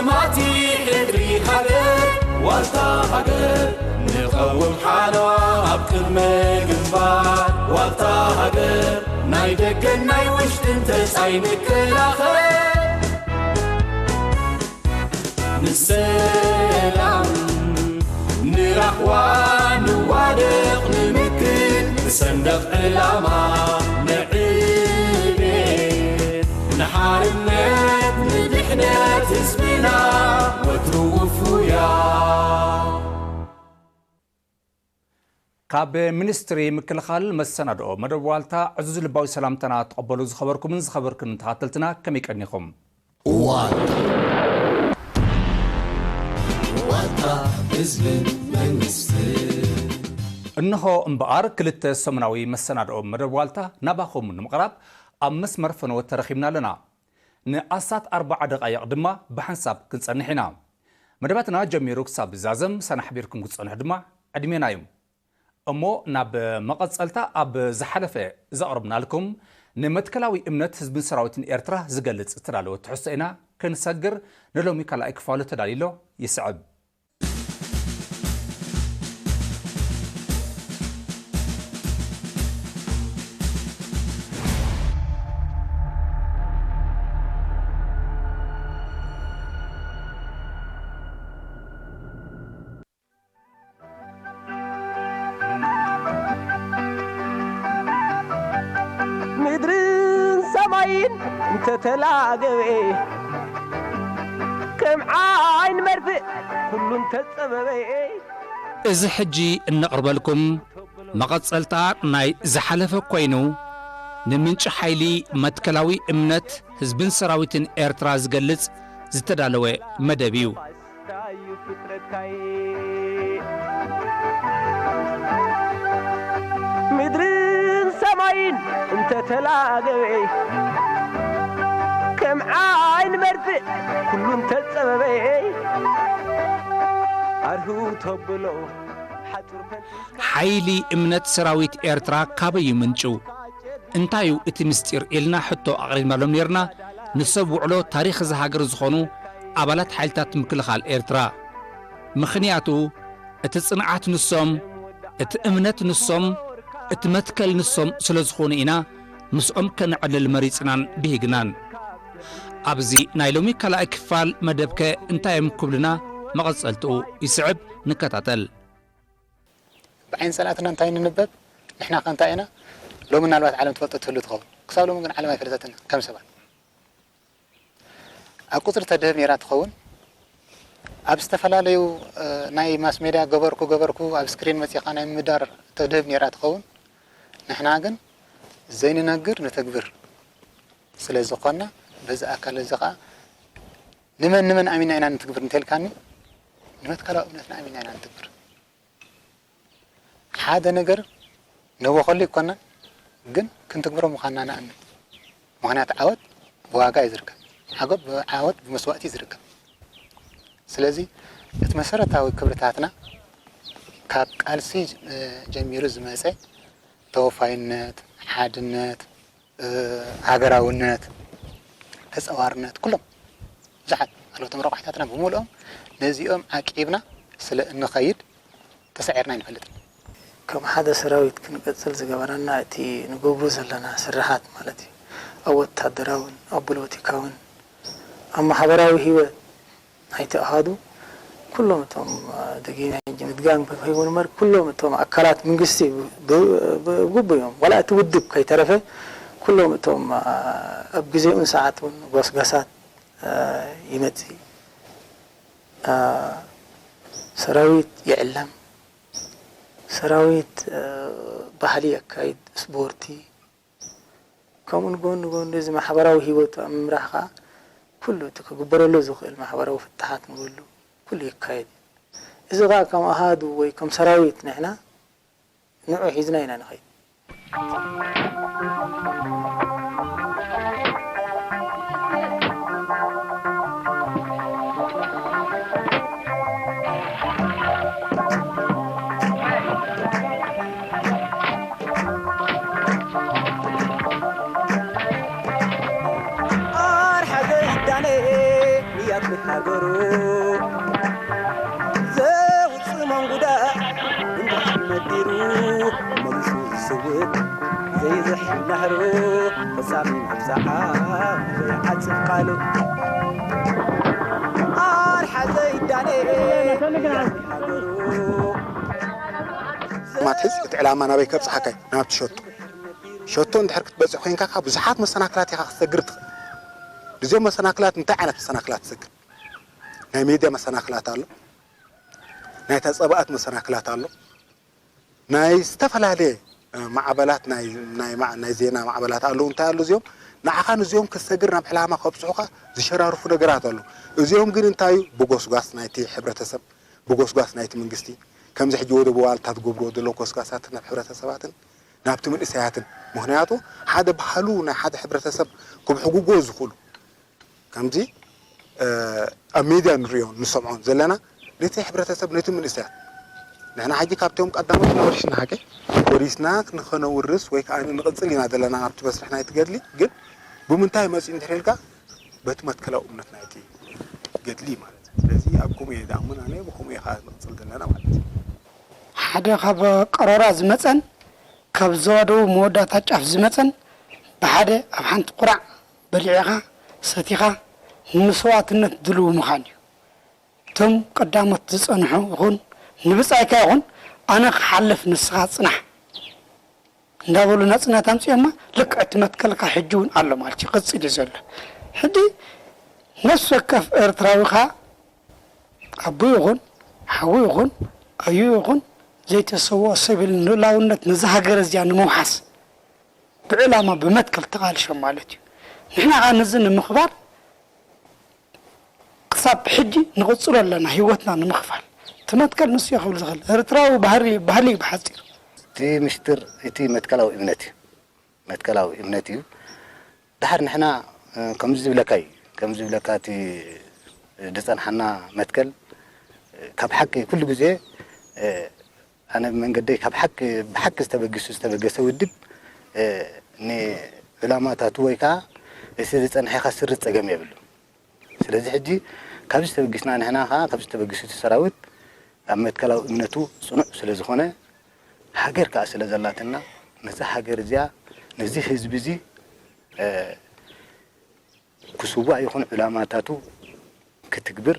ማቲ ሕድሪ ሃገር ዋልታ ሃገር ንቐውም ሓለዋ ኣብ ቅድመ ግንባር ዋልታ ሃገር ናይ ደገን ናይ ውሽጥን ተጻይ ንከላኸል ንሰላም ንራህዋ ንዋደቕ ንምክት ንሰንደቕ ዕላማ ንዕቤት ንሓርነት ንድሕነት ህዝብና ወትሩ ውፉያ። ካብ ሚኒስትሪ ምክልኻል መሰናድኦ መደብ ዋልታ ዕዙዝ ልባዊ ሰላምታና ተቐበሉ። ዝኸበርኩምን ዝኸበርክን ተኸታተልትና ከመይ ቀኒኹም? ዋልታ፣ ዋልታ ህዝብን መንግስትን። እንሆ እምበኣር ክልተ ሰሙናዊ መሰናድኦ መደብ ዋልታ ናባኹም ንምቕራብ ኣብ መስመር ፈነወት ተረኺብና ኣለና። ንኣስታት ኣርባዓ ደቓይቕ ድማ ብሓንሳብ ክንጸንሕ ኢና። መደባትና ጀሚሩ ክሳብ ዝዛዘም ሳና ሓቢርኩም ክትጸንሑ ድማ ዕድሜና እዩ። እሞ ናብ መቐጸልታ ኣብ ዝሓለፈ ዘቕረብናልኩም ንመትከላዊ እምነት ህዝብን ሰራዊትን ኤርትራ ዝገልጽ ዝተዳለወ ትሕዝቶ ኢና ክንሰግር ንሎሚ ካልኣይ ክፋሉ ተዳልዩ ኣሎ ይስዕብ። ምድርን ሰማይን እንተተላገበ ከም ዓይን መርፍእ ኩሉ እንተጸበበ እዚ ሕጂ እነቕርበልኩም መቐጸልታ ናይ ዝሓለፈ ኮይኑ ንምንጪ ሓይሊ መትከላዊ እምነት ህዝብን ሰራዊትን ኤርትራ ዝገልጽ ዝተዳለወ መደብ እዩ። ምድርን ሰማይን እንተተላገበ ከም ዓይን መርፍእ ኩሉ እንተጸበበ ኣርህው ተብሎ ሓይሊ እምነት ሰራዊት ኤርትራ ካበይ እዩ ምንጩ? እንታይ እዩ እቲ ምስጢር ኢልና ሕቶ ኣቕሪብናሎም ኔርና። ንሰብ ውዕሎ ታሪኽ እዛ ሃገር ዝኾኑ ኣባላት ሓይልታት ምክልኻል ኤርትራ። ምኽንያቱ እቲ ጽንዓት ንሶም፣ እቲ እምነት ንሶም፣ እቲ መትከል ንሶም ስለ ዝኾኑ ኢና ምስኦም ከነዕልል መሪጽናን ብሂግናን። ኣብዚ ናይ ሎሚ ካልኣይ ክፋል መደብከ እንታይ እዮም ክብሉና? መቐጸልትኡ ይስዕብ፣ ንከታተል። ብዓይኒ ጸላእትና እንታይ ንንበብ? ንሕና ከ እንታይ ኢና? ሎሚ ምናልባት ዓለም ትፈልጦ ትህሉ ትኸውን። ክሳብ ሎሚ ግን ዓለም ኣይፈለጠትን ከም ሰባት። ኣብ ቁጽሪ ተድህብ ነይራ ትኸውን። ኣብ ዝተፈላለዩ፣ እ፣ ናይ ማስ ሜድያ ገበርኩ ገበርኩ ኣብ ስክሪን መጺኻ ናይ ምምዳር ተድህብ ነይራ ትኸውን። ንሕና ግን ዘይንነግር ንተግብር ስለ ዝኾንና በዚ ኣካል እዚ ኸኣ ንመን ንመን ኣሚና ኢና ንትግብር እንተልካኒ ንመትከላዊ እምነትና ኣሚና ኢና ንትግብር። ሓደ ነገር ነበኸሉ ይኮና ግን ክንትግብሮ ምዃንና ንኣምን። ምኽንያቱ ዓወት ብዋጋ እዩ ዝርከብ። ዓገብ ዓወት ብመስዋእቲ እዩ ዝርከብ። ስለዚ እቲ መሰረታዊ ክብርታትና ካብ ቃልሲ፣ እ፣ ጀሚሩ ዝመጸ ተወፋይነት፣ ሓድነት፣ እ፣ ሃገራውነት፣ ተጻዋርነት፣ ኩሎም ብዙሓት ኣለዉ። እቶም ረቋሒታትና ብምሉኦም ነዚኦም ዓቂብና ስለ እንኸይድ ተሳዒርና ኣይንፈልጥን። ከም ሓደ ሰራዊት ክንቀጽል ዝገበረና እቲ ንገብሮ ዘለና ስርሓት ማለት እዩ። ኣብ ወታደራውን ኣብ ፖለቲካውን ኣብ ማሕበራዊ ህይወት ናይቲ ኣሃዱ ኩሎም እቶም፣ አ፣ ደጊም ሕጂ ምድጋም ከይኮኑ እምበር ኩሎም እቶም ኣካላት መንግስቲ ብ-፣ ብ-፣ ብግቡእ እዮም። ዋላ እቲ ውድብ ከይተረፈ ኩሎም እቶም፣ አ፣ ኣብ ግዜኡን ሰዓቱን ጎስጋሳት፣ አ፣ ይመጽእ። አ፣ ሰራዊት ይዕለም፣ ሰራዊት፣ አ፣ ባህሊ የካይድ፣ ስፖርቲ፣ ከምኡ ንጎኒ ጎኒ እዚ ማሕበራዊ ህይወቱ ኣብ ምምራሕ ከኣ ኩሉ እቲ ክግበረሉ ዝኽእል ማሕበራዊ ፍታሓት ንብሉ ኩሉ ይካየድ እዩ። እዚ ከኣ ከም ኣሃዱ ወይ ከም ሰራዊት ንሕና ንዑ ሒዝና ኢና ንኸይድ። ኣርሓ ዘይዳነ ንያት ሃገሩ ባህሩ ተሳሚ መብዛዓ ዘይዓጽፍ ቃሉ ኣርሓ ዘይዳነ ሃገሩ። ማትሕዝ እቲ ዕላማ ናበይ ከብጽሓካ እዩ? ናብቲ ሸቶ። ሸቶ እንድሕር ክትበጽሕ ኮይንካ ከኣ ብዙሓት መሰናክላት ኢኻ ክትሰግር ትኽእል። እዚኦም መሰናክላት እንታይ ዓይነት መሰናክላት ትሰግር? ናይ ሜድያ መሰናክላት ኣሎ። ናይ ተጸባእት መሰናክላት ኣሎ። ናይ ዝተፈላለየ፣ እ፣ ማዕበላት ናይ፣ ናይ ማ-፣ ናይ ዜና ማዕበላት ኣለዉ። እንታይ ኣሉ እዚኦም? ንዓኻ ንዚኦም ክትሰግር ናብ ዕላማ ከብጽሑኻ ዝሸራርፉ ነገራት ኣለዉ። እዚኦም ግን እንታይ እዩ? ብጎስጓስ ናይቲ ሕብረተሰብ፣ ብጎስጓስ ናይቲ መንግስቲ፣ ከምዚ ሕጂ ወደብ ዋልታ ትገብርዎ ዘለዉ ጎስጓሳትን ናብ ሕብረተሰባትን ናብቲ መንእሰያትን። ምኽንያቱ ሓደ ባህሉ ናይ ሓደ ሕብረተሰብ ክብሕጉጎ ዝኽእሉ ከምዚ፣ እ፣ ኣብ ሜድያ ንሪኦ ንሰምዖን ዘለና ነቲ ሕብረተሰብ ነቲ መንእሰያት ንሕና ሕጂ ካብቶም ቀዳሞት ነበርሽና ሓቂ ወሪስና ንኸነውርስ ወይ ከዓ ንቕጽል ኢና ዘለና ናብቲ መስርሕ ናይቲ ገድሊ። ግን ብምንታይ መፂኡ እንድሕር ኢልካ በቲ መትከላዊ እምነት ናይቲ ገድሊ ማለት እዩ። ስለዚ ኣብ ከምኡ እየ ዝኣምን ኣነ፣ ብከምኡ እየ ከዓ ንቕጽል ዘለና ማለት እዩ። ሓደ ካብ ቀሮራ ዝመጸን ካብ ዘዋደቡ መወዳእታ ጫፍ ዝመጸን ብሓደ ኣብ ሓንቲ ቁራዕ በሊዕኻ ሰቲኻ ንመስዋእትነት ድልው ምዃን እዩ። እቶም ቀዳሞት ዝጸንሑ ይኹን ንብጻይካ ይኹን ኣነ ክሓልፍ ንስኻ ጽናሕ እንዳበሉ ናጽነት ኣምጺኦማ። ልክዕ እቲ መትከልካ ሕጂ እውን ኣሎ ማለት እዩ፣ ቅጽል እዩ ዘሎ። ሕጂ ነፍሲ ወከፍ ኤርትራዊ ኸኣ ኣቦ ይኹን ሓዊ ይኹን ኣዩ ይኹን ዘይተሰውኦ ሰብ የለን። ልኡላውነት ነዛ ሃገር እዚኣ ንምውሓስ ብዕላማ ብመትከል ተቓልሾም ማለት እዩ። ንሕና ኸኣ ነዚ ንምኽባር ክሳብ ሕጂ ንቕጽሎ ኣለና፣ ህይወትና ንምኽፋል። እቲ መትከል ንሱ እዩ ክብል ዝኽእል። ኤርትራዊ ባህሪ፣ ባህሊ እዩ ብሓጺሩ። እቲ ምሽጥር እቲ መትከላዊ እምነት እዩ። መትከላዊ እምነት እዩ። ድሓር ንሕና፣ እ፣ ከምዚ ዝብለካ እዩ። ከምዚ ዝብለካ እቲ ዝጸንሓና መትከል፣ እ፣ ካብ ሓቂ ኩሉ ግዜ፣ እ፣ ኣነ ብመንገደይ ካብ ሓቂ፣ ብሓቂ ዝተበግሱ፣ ዝተበገሰ ውድብ፣ እ፣ ንዕላማታቱ ወይ ከኣ እቲ ዝጸንሐ ከስርጽ ጸገም የብሉን። ስለዚ ሕጂ ካብዚ ተበጊስና ንሕና ከኣ ካብዚ ተበጊሱ እቲ ሰራዊት ኣብ መትከላዊ እምነቱ ጽኑዕ ስለ ዝኾነ፣ ሃገር ከኣ ስለ ዘላትና፣ ነዛ ሃገር እዚኣ፣ ነዚ ህዝቢ እዚ፣ እ፣ ክስዋእ ይኹን ዕላማታቱ ክትግብር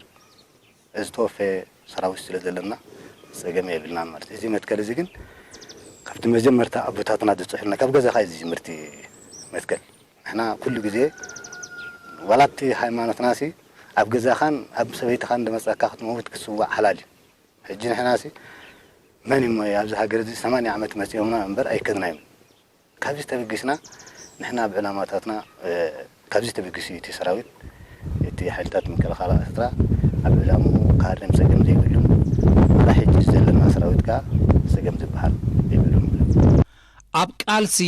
ዝተወፈየ ሰራዊት ስለ ዘለና ጸገም የብልናን ማለት እዩ። እዚ መትከል እዚ ግን ካብቲ መጀመርታ ኣቦታትና ዘጽሑልና፣ ካብ ገዛኻ እዩ ዝጅምር እቲ መትከል። ንሕና ኩሉ ግዜ ዋላ እቲ ሃይማኖትናሲ ኣብ ገዛኻን ኣብ ሰበይትኻን እንደመጻካ ክትመውት ክትስዋእ ሓላል እዩ። ሕጂ ንሕናሲ መን እሞ ኣብዚ ሃገር እዚ ሰማንያ ዓመት መጺኦምና እምበር ኣይከድናዮም። ካብዚ ተበጊስና ንሕና ኣብ ዕላማታትና፣ እ፣ ካብዚ ተበጊሱ እዩ እቲ ሰራዊት፣ እቲ ሓይልታት ምክልኻል ኤርትራ ኣብ ዕላምኡ ክሃርም ጸገም ዘይብሉን፣ ዋላ ሕጂ ዘለና ሰራዊት ከኣ ጸገም ዝበሃል የብሉን። ኣብ ቃልሲ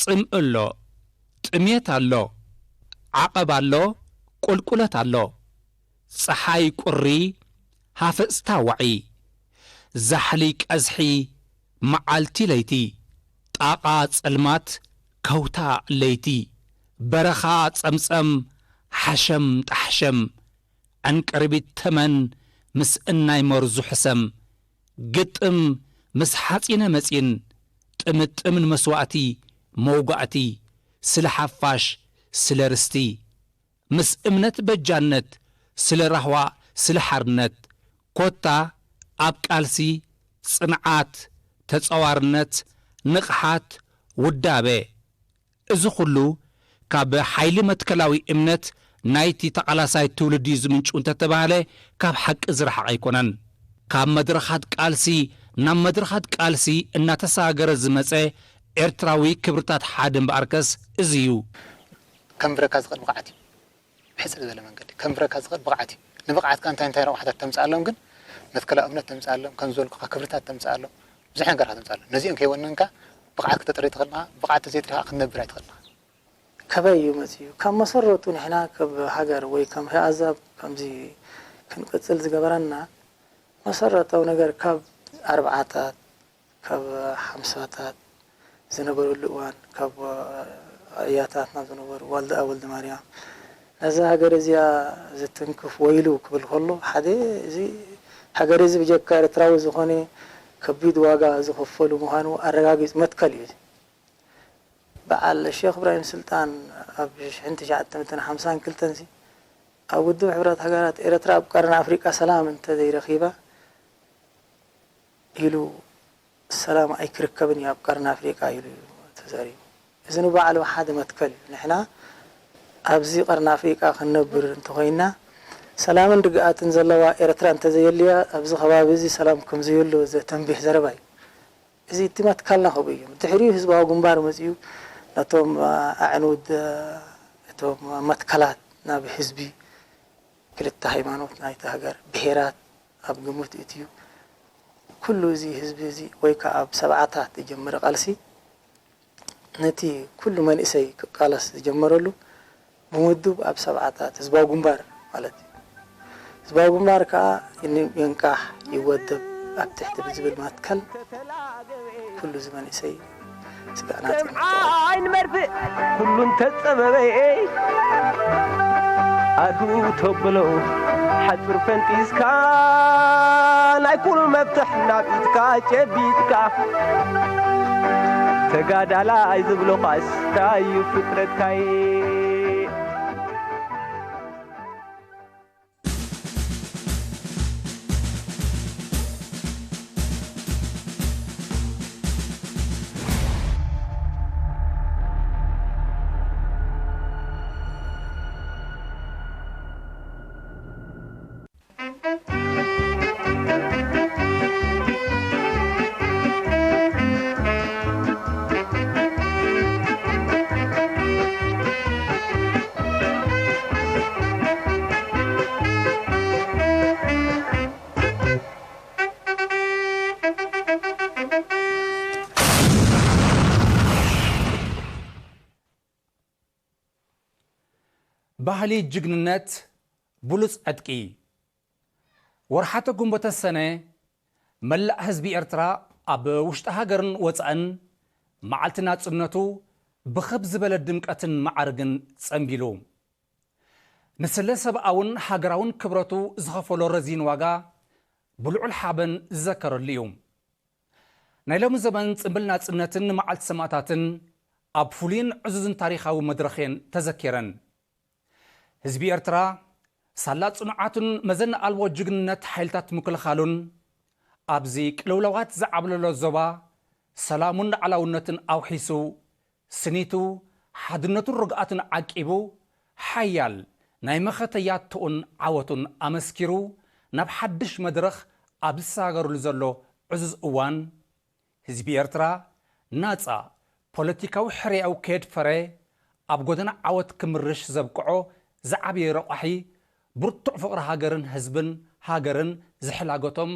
ጽምኢ ኣሎ፣ ጥሜት ኣሎ፣ ዓቐብ ኣሎ፣ ቁልቁለት ኣሎ። ጸሓይ ቁሪ፣ ሃፈጽታ ዋዒ፣ ዛሕሊ ቀዝሒ፣ መዓልቲ ለይቲ፣ ጣቓ ጸልማት፣ ከውታ ለይቲ፣ በረኻ ጸምጸም፣ ሓሸም ጣሕሸም፣ ዕንቅርቢት ተመን ምስ እናይ መርዙ ሕሰም፣ ግጥም ምስ ሓጺነ መጺን፣ ጥምጥም ንመስዋእቲ፣ መውጋእቲ፣ ስለ ሓፋሽ፣ ስለ ርስቲ። ምስ እምነት በጃነት፣ ስለ ራህዋ፣ ስለ ሓርነት፣ ኮታ ኣብ ቃልሲ፣ ጽንዓት፣ ተጸዋርነት፣ ንቕሓት፣ ውዳበ፣ እዚ ኹሉ ካብ ሓይሊ መትከላዊ እምነት ናይቲ ተቓላሳይ ትውልዲ እዩ ዝምንጩ እንተተባህለ፣ ካብ ሓቂ ዝረሓቐ ኣይኮነን። ካብ መድረኻት ቃልሲ ናብ መድረኻት ቃልሲ እናተሰጋገረ ዝመጸ ኤርትራዊ ክብርታት ሓደ እምበኣርከስ እዚ እዩ። ከምብረካ ዝኽእል ብቕዓት እዩ። ብሕጽር ዝበለ መንገዲ ከምብረካ ዝኽእል ብቕዓት እዩ። ንብቕዓትካ እንታይ እንታይ ረብሓታት ተምጽኣሎም ግን፣ መትከላዊ እምነት ተምጽኣሎም፣ ከም ዝበልኩኻ ክብርታት ተምጽኣሎም፣ ብዙሕ ነገራት ተምጽኣሎም። ነዚኦም ከይወነንካ ብቕዓት ክተጥሪ ትኽእል ኢኻ፣ ብቕዓት ተዘይጥሪኻ ክትነብር ኣይትኽእል ኢኻ። ካበይ እዩ መጺኡ? ካብ መሰረቱ ንሕና ካብ ሃገር ወይ ከም ኣህዛብ ከምዚ ክንቅጽል ዝገበረና መሰረታዊ ነገር ካብ ኣርብዓታት፣ ካብ ሓምሳታት ዝነበረሉ እዋን፣ ካብ ኣያታትና ዝነበሩ ዋልድኣ ወልደማርያም ነዛ ሃገር እዚኣ ዝትንክፍ ወይሉ ክብል ከሎ፣ ሓደ እዚ ሃገር እዚ ብጀካ ኤርትራዊ ዝኾነ ከቢድ ዋጋ ዝኸፈሉ ምዃኑ ኣረጋጊጹ መትከል እዩ። በዓል ሼኽ እብራሂም ስልጣን ኣብ ሽሕን ትሽዓተ ሚእትን ሓምሳን ክልተን ሲ ኣብ ውድብ ሕብረት ሃገራት ኤርትራ ኣብ ቀርኒ ኣፍሪቃ ሰላም እንተዘይረኺባ ኢሉ ሰላም ኣይክርከብን እዩ ኣብ ቀርኒ ኣፍሪቃ ኢሉ እዩ ተዛሪቡ። እዚ ንባዕሉ ሓደ መትከል እዩ። ንሕና ኣብዚ ቀርኒ ኣፍሪቃ ክንነብር እንተኾይንና ሰላምን ርግኣትን ዘለዋ ኤርትራ እንተዘየልያ ኣብዚ ከባቢ እዚ ሰላም ከምዘየሎ ዘተንቢህ ዘረባ እዩ። እዚ እቲ መትከልና ክብኡ እዩ። ድሕሪኡ ህዝባዊ ግንባር መጺኡ ነቶም ኣዕኑድ እቶም መትከላት ናብ ህዝቢ ክልተ ሃይማኖት ናይቲ ሃገር ብሄራት ኣብ ግምት እትዩ ኩሉ እዚ ህዝቢ እዚ ወይ ከዓ ኣብ ሰብዓታት ዝጀመረ ቃልሲ ነቲ ኩሉ መንእሰይ ክቃለስ ዝጀመረሉ ብምውድብ ኣብ ሰብዓታት ህዝባዊ ግንባር ማለት እዩ። ህዝባዊ ግንባር ከዓ ይንቃሕ ይወደብ ኣብ ትሕቲ ብዝብል መትከል ኩሉ እዚ መንእሰይ ስጋእና ኣይንመርፍእ ኩሉን ተጸበበ ኣቱ ተብሎ ሓጹር ፈንጢስካ ናይ ኩሉ መፍትሕ ናብ ኢድካ ጨቢጥካ ተጋዳላይ ዝብሎ ኳስ ታዩ ፍጥረትካይ ባህሊ ጅግንነት ብሉጽ ዕጥቂ። ወርሓተ ጉንበተ ሰነ መላእ ህዝቢ ኤርትራ ኣብ ውሽጢ ሃገርን ወጻእን መዓልቲ ናጽነቱ ብኽብ ዝበለ ድምቀትን ማዕርግን ጸንቢሉ። ንስለ ሰብኣውን ሃገራውን ክብረቱ ዝኸፈሎ ረዚን ዋጋ ብልዑል ሓበን ዝዘከረሉ እዩ። ናይ ሎሚ ዘመን ጽምብል ናጽነትን መዓልቲ ሰማእታትን ኣብ ፍሉይን ዕዙዝን ታሪኻዊ መድረኽ እየን ተዘኪረን። ህዝቢ ኤርትራ ሳላ ጽኑዓቱን መዘና ኣልቦ ጅግንነት ሓይልታት ምክልኻሉን ኣብዚ ቅልውላዋት ዝዓብለሎ ዞባ ሰላሙን ልዓላውነትን ኣውሒሱ ስኒቱ ሓድነቱን ርግኣቱን ዓቂቡ ሓያል ናይ መኸተ ያትኡን ዓወቱን ኣመስኪሩ ናብ ሓድሽ መድረኽ ኣብ ዝሰጋገረሉ ዘሎ ዕዙዝ እዋን ህዝቢ ኤርትራ ናጻ ፖለቲካዊ ሕርያዊ ከየድፈረ ኣብ ጎደና ዓወት ክምርሽ ዘብቅዖ ዝዓበየ ረቋሒ ብርቱዕ ፍቕሪ ሃገርን ህዝብን ሃገርን ዝሕላገቶም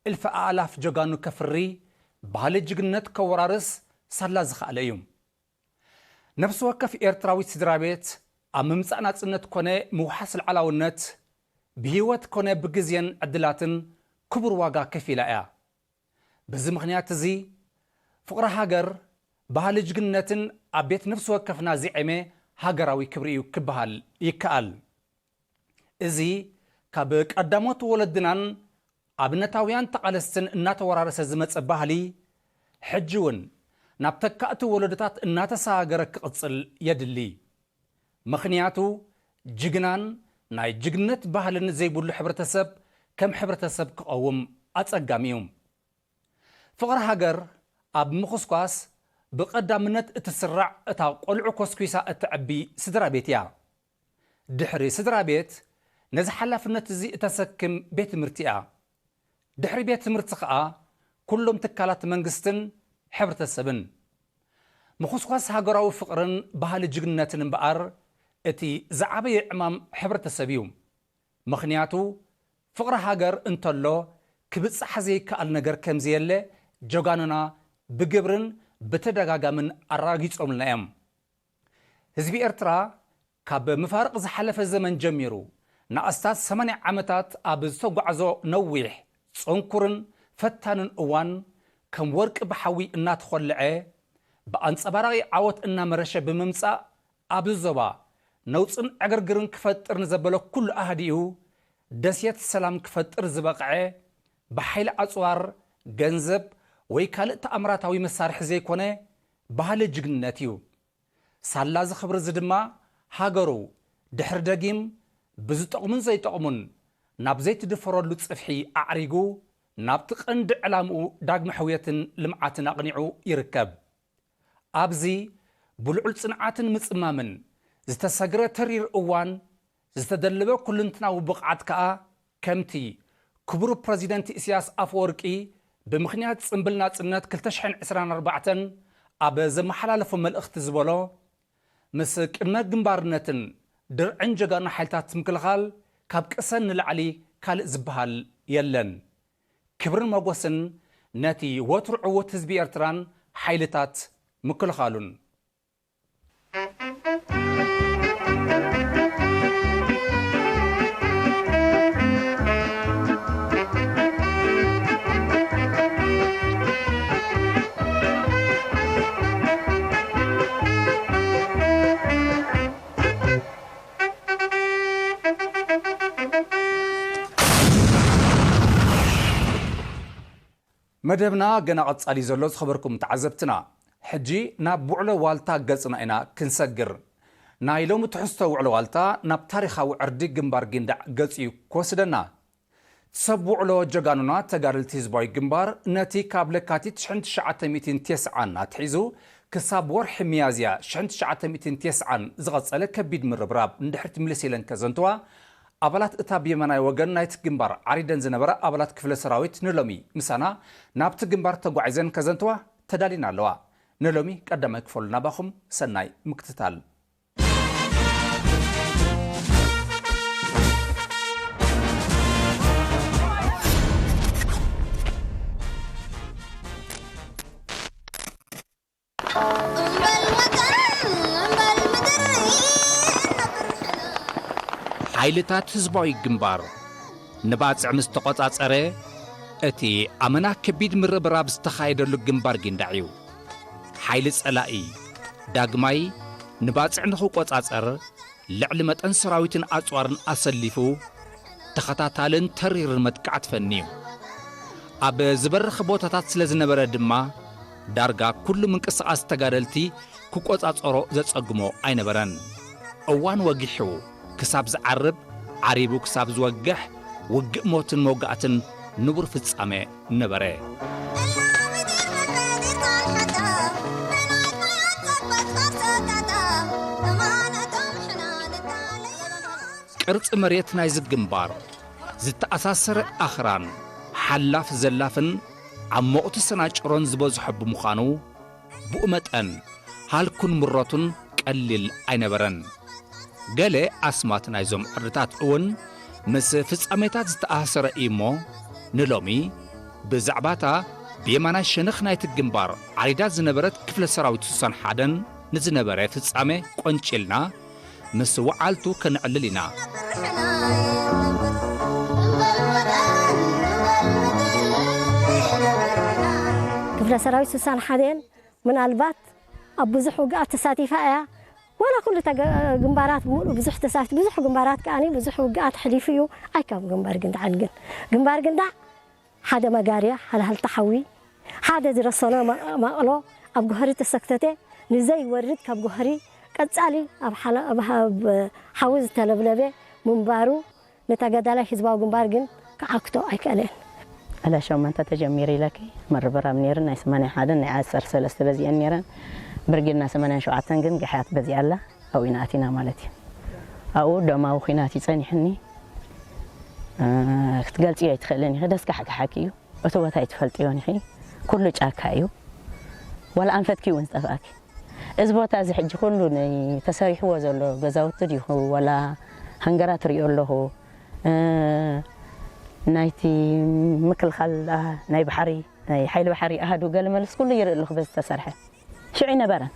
እልፊ ኣእላፍ ጀጋኑ ከፍሪ ባህሊ ጅግንነት ከወራርስ ሳላ ዝኸኣለ እዩ። ነፍሲ ወከፍ ኤርትራዊት ስድራ ቤት ኣብ ምምጻእ ናጽነት ኮነ ምውሓስ ልዓላውነት ብህይወት ኮነ ብግዜን ዕድላትን ክቡር ዋጋ ከፊላ እያ። በዚ ምኽንያት እዚ ፍቕሪ ሃገር፣ ባህሊ ጅግንነትን ኣብ ቤት ነፍሲ ወከፍና ዝዔመ ሃገራዊ ክብሪ እዩ ክበሃል ይከኣል። እዚ ካብ ቀዳሞት ወለድናን ኣብነታውያን ተቓለስትን እናተወራረሰ ዝመጸ ባህሊ ሕጂ እውን ናብ ተካእቲ ወለዶታት እናተሰጋገረ ክቕጽል የድሊ። ምኽንያቱ ጅግናን ናይ ጅግነት ባህልን ዘይብሉ ሕብረተሰብ ከም ሕብረተሰብ ክቐውም ኣጸጋሚ እዩ። ፍቕሪ ሃገር ኣብ ምኹስኳስ ብቐዳምነት እትስራዕ እታ ቆልዑ ኮስኲሳ እተዕቢ ስድራ ቤት እያ። ድሕሪ ስድራ ቤት ነዚ ሓላፍነት እዚ እተሰክም ቤት ትምህርቲ እያ። ድሕሪ ቤት ትምህርቲ ኸኣ ኩሎም ትካላት መንግስትን ሕብረተሰብን። ምኹስኳስ ሃገራዊ ፍቕርን ባህሊ ጅግንነትን እምበኣር እቲ ዝዓበየ ዕማም ሕብረተሰብ እዩ። ምኽንያቱ ፍቕሪ ሃገር እንተሎ ክብጻሕ ዘይከኣል ነገር ከምዘየለ ጀጋኑና ብግብርን ብተደጋጋምን ኣረጋጊጾምልና እዮም። ህዝቢ ኤርትራ ካብ ምፋርቕ ዝሓለፈ ዘመን ጀሚሩ ንኣስታት ሰማንያ ዓመታት ኣብ ዝተጓዕዞ ነዊሕ፣ ጽንኩርን ፈታንን እዋን ከም ወርቂ ብሓዊ እናተኾልዐ ብኣንጸባራቒ ዓወት እናመረሸ ብምምጻእ ኣብዚ ዞባ ነውጽን ዕግርግርን ክፈጥር ንዘበለ ኩሉ ኣህዲኡ ደሴት ሰላም ክፈጥር ዝበቕዐ ብሓይሊ ኣጽዋር፣ ገንዘብ ወይ ካልእ ተኣምራታዊ መሳርሒ ዘይኮነ ባህሊ ጅግንነት እዩ። ሳላ እዚ ክብሪ እዚ ድማ ሃገሩ ድሕሪ ደጊም ብዝጠቕሙን ዘይጠቕሙን ናብ ዘይትድፈረሉ ጽፍሒ ኣዕሪጉ ናብቲ ቀንዲ ዕላምኡ ዳግመ ሕውየትን ልምዓትን ኣቕኒዑ ይርከብ። ኣብዚ ብልዑል ጽንዓትን ምጽማምን ዝተሰግረ ተሪር እዋን ዝተደለበ ኩልንትናዊ ብቕዓት ከኣ ከምቲ ክቡር ፕረዚደንት ኢሳያስ ኣፈወርቂ ብምኽንያት ጽምብል ናጽነት ክልተ ሽሕን ዕስራን ኣርባዕተን ኣብ ዘመሓላለፎ መልእኽቲ ዝበሎ፣ ምስ ቅድመ ግንባርነትን ድርዕን ጀጋኑ ሓይልታት ምክልኻል ካብ ቅሰን ንላዕሊ ካልእ ዝበሃል የለን። ክብርን ሞጎስን ነቲ ወትሩ ዕዉት ህዝቢ ኤርትራን ሓይልታት ምክልኻሉን። መደብና ገና ቀጻሊ ዘሎ ዝኸበርኩም ተዓዘብትና፣ ሕጂ ናብ ውዕሎ ዋልታ ገጽና ኢና ክንሰግር። ናይ ሎሚ ትሕዝቶ ውዕሎ ዋልታ ናብ ታሪኻዊ ዕርዲ ግንባር ጊንዳዕ ገጽ እዩ ክወስደና። ሰብ ውዕሎ ጀጋኑና ተጋደልቲ ህዝባዊ ግንባር ነቲ ካብ ለካቲት ሽሕን ትሽዓተ ሚእትን ተስዓን ኣትሒዙ ክሳብ ወርሒ ሚያዝያ ሽሕን ትሽዓተ ሚእትን ተስዓን ዝቐጸለ ከቢድ ምርብራብ ንድሕሪት ምልስ ኢለን ከዘንትዋ፣ ኣባላት እታ ብየማናይ ወገን ናይቲ ግንባር ዓሪደን ዝነበራ ኣባላት ክፍለ ሰራዊት ንሎሚ ምሳና ናብቲ ግንባር ተጓዒዘን ከዘንትዋ ተዳሊና ኣለዋ። ንሎሚ ቀዳማይ ክፈሉ ናባኹም ሰናይ ምክትታል። ሓይልታት ህዝባዊ ግንባር ንባጽዕ ምስ ተቖጻጸረ፣ እቲ ኣመና ከቢድ ምርብራብ ዝተኻየደሉ ግንባር ጊንዳዕ እዩ። ሓይሊ ጸላኢ ዳግማይ ንባጽዕ ንኽቆጻጸር ልዕሊ መጠን ሰራዊትን ኣጽዋርን ኣሰሊፉ ተኸታታልን ተሪርን መጥቃዕቲ ፈንዩ። ኣብ ዝበርኽ ቦታታት ስለ ዝነበረ ድማ ዳርጋ ኩሉ ምንቅስቓስ ተጋደልቲ ክቆጻጸሮ ዘጸግሞ ኣይነበረን። እዋን ወጊሑ ክሳብ ዝዓርብ፣ ዓሪቡ ክሳብ ዝወግሕ፣ ውግእ ሞትን መውጋእትን ንቡር ፍጻመ ነበረ። ቅርጺ መሬት ናይዚ ግንባር፣ ዝተኣሳሰረ ኣኽራን፣ ሓላፍ ዘላፍን ዓሞቕቲ ሰናጭሮን ዝበዝሖ ብምዃኑ፣ ብኡ መጠን ሃልኩን ምረቱን ቀሊል ኣይነበረን። ገለ ኣስማት ናይዞም ዕርድታት እውን ምስ ፍጻሜታት ዝተኣሳሰረ እዩ እሞ፣ ንሎሚ ብዛዕባታ ብየማናይ ሸነኽ ናይቲ ግንባር ዓሪዳ ዝነበረት ክፍለ ሰራዊት ስሳን ሓደን ንዝነበረ ፍጻሜ ቆንጪልና ምስ ወዓልቱ ከነዕልል ኢና። ክፍለ ሰራዊት ስሳን ሓደን ምናልባት ኣብ ብዙሕ ውግኣት ተሳቲፋ እያ። ዋላ ኩሉ ተገ-፣ ግንባራት ብምሉእ ብዙሕ ተሳቲፍ-፣ ብዙሕ ግንባራት ከኣኒ ብዙሕ ውግኣት ሕሊፉ እዩ። ኣይከም ግንባር ግንዳዕን ግን። ግንባር ግንዳዕ ሓደ መጋርያ፣ ሓደ ሃልታ ሓዊ፣ ሓደ ዝረሰኖ መ-፣ ማቕሎ ኣብ ጎህሪ ተሰክተተ ንዘይወርድ ካብ ጎህሪ ቀጻሊ ኣብ ሓላ-፣ ኣብ ሃ-፣ ኣብ ሓዊ ዝተለብለበ ምንባሩ ንተጋዳላይ ህዝባዊ ግንባር ግን ክዓግቶ ኣይከኣለን። ዕለት ሸሞንተ ተጀሚሩ ኢለኪ፣ ምርብራብ ነይሩ፣ ናይ ሰማንያ ሓደን ናይ ዓሰርተ ሰለስተ በዚአን ነይረን። ብርጌድና ሰማንያን ሸውዓተን ግን ግሕያት በዚኣ ኣላ፣ ኣብኡ ኢና ኣቲና ማለት እዩ። ኣብኡ ደማዊ ኲናት እዩ ጸኒሕኒ። እ፣ ክትገልጽዮ ኣይትኽእልን ኢኺ፣ ደስካሕካሓኪ እዩ። እቲ ቦታ ኣይትፈልጥዮን ኢኺ። ኩሉ ጫካ እዩ። ዋላ ኣንፈትኪ እውን ዝጠፍኣኪ። እዚ ቦታ እዚ ሕጂ ኩሉ ናይ ተሰሪሕዎ ዘሎ ገዛውቲ ዲኹ፣ ዋላ ሃንገራት ሪኦ ኣለኹ። እ፣ ናይቲ ምክልኻል፣ ኣ፣ ናይ ባሕሪ፣ ናይ ሓይሊ ባሕሪ ኣሃዱ ገለ መልስ ኩሉ ይርኢ ኣለኹ በዚ ዝተሰርሐ። ሽዑ ኣይነበረን።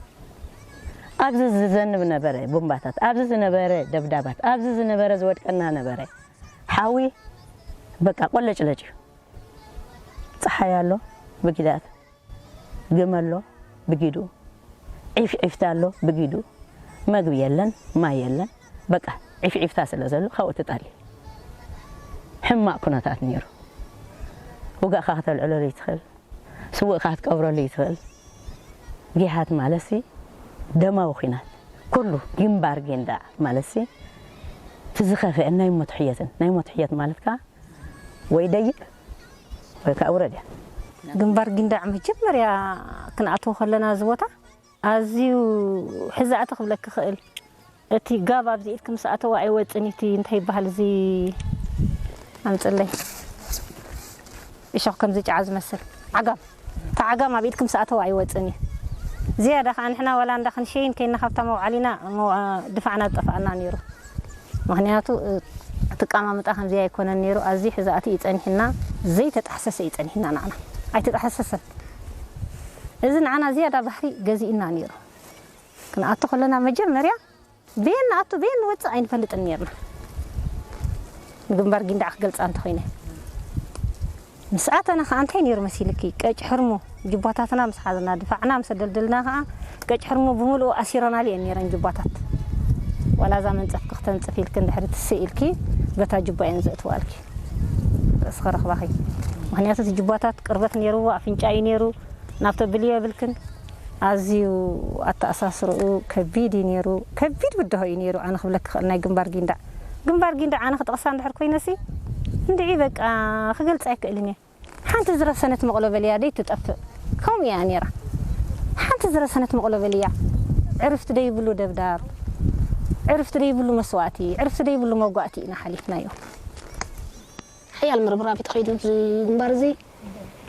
ኣብዚ ዝዘንብ ነበረ ቡምባታት፣ ኣብዚ ዝነበረ ደብዳባት፣ ኣብዚ ዝነበረ ዝወድቀና ነበረ። ሓዊ በቃ ቆለጭለጭ እዩ። ጸሓይ ኣሎ ብጊዳት፣ ግመ ኣሎ ብጊዱ፣ ዒፍዒፍታ ኣሎ ብጊዱ። መግቢ የለን፣ ማይ የለን። በቃ ዒፍዒፍታ ስለ ዘሎ ካብኡ ትጠሊ። ሕማቕ ኩነታት ነይሩ። ውጋእካ ከተልዕለሉ ይትኽእል፣ ስውእካ ክትቀብረሉ ይትኽእል። ጊሓት ማለትሲ ደማዊ ኲናት። ኩሉ ግንባር ጊንዳዕ ማለት ሲ እቲ ዝኸፍኤን ናይ ሞት ሕየትን፣ ናይ ሞት ሕየት ማለት ከኣ ወይ ደይብ ወይ ከኣ ውረድ እያ። ግንባር ጊንዳዕ መጀመርያ ክንኣትዎ ከለና እዚ ቦታ ኣዝዩ ሕዛእቲ ክብለኪ ክእል። እቲ ጋብ ኣብዚ ኢድኪ ምስ ኣተወ ኣይወጽን እዩ። እቲ እንታይ ይበሃል እዚ ኣምጽለይ እሾኽ ከምዚ ጨዓ ዝመስል ዓጋም፣ እቲ ዓጋም ኣብ ኢድኪ ምስ ኣተወ ኣይወጽን እዩ። ዝያዳ ከኣ ንሕና ዋላ እንዳ ክንሸይን ከይና ካብታ መውዓሊና መው- ድፋዕና ዝጠፍኣና ነይሩ። ምኽንያቱ እቲ ኣቀማምጣ ከምዚ ኣይኮነን ነይሩ። ኣዝዩ ሕዛእቲ እዩ ጸኒሕና፣ ዘይተጣሕሰሰ እዩ ጸኒሕና። ንዓና ኣይተጣሕሰሰን። እዚ ንዓና ዝያዳ ባሕሪ ገዚእና ነይሩ። ክንኣቱ ከለና መጀመርያ በየን ንኣቱ በየን ንወጽእ ኣይንፈልጥን ነይርና። ንግንባር ጊንዳዕ ክገልጻ እንተኾይነ ምስ ኣተና ከኣ እንታይ ነይሩ መሲልኪ? ቀጭ ሕርሙ ጅባታትና ምስ ሓዝና፣ ድፋዕና ምስ ኣደልደልና ከኣ ቀጭ ሕርሙ ብምልኡ ኣሲረናሉ እየን ነይረን ጅባታት። ዋላ እዛ መንጸፍኪ ክተንጽፍ ኢልኪ እንድሕሪ ትስእ ኢልኪ በታ ጅባ እየን ዘእትዋልኪ ርእስኺ ረኽባኺ። ምኽንያቱ እቲ ጅባታት ቅርበት ነይርዎ፣ ኣፍንጫ እዩ ነይሩ፣ ናብ ተብልዮ የብልክን። ኣዝዩ ኣተኣሳስርኡ ከቢድ እዩ ነይሩ፣ ከቢድ ብድሆ እዩ ነይሩ። ኣነ ክብለኪ ክእል ናይ ግንባር ጊንዳዕ፣ ግንባር ጊንዳዕ ኣነ ክጠቕሳ እንድሕር ኮይነሲ እንድዒ በቃ ክገልጻ ኣይክእልን እየ። ሓንቲ ዝረሰነት መቕሎ በልያ ደይ ትጠፍእ ከምኡ እያ ነይራ። ሓንቲ ዝረሰነት መቕሎ በልያ ዕርፍቲ ደይብሉ ደብዳብ፣ ዕርፍቲ ደይብሉ መስዋእቲ፣ ዕርፍቲ ደይብሉ መጓእቲ ኢና ሓሊፍናዮ። ሓያል ምርብራብ እዩ ተኸይዱ ኣብዚ ግንባር እዚ።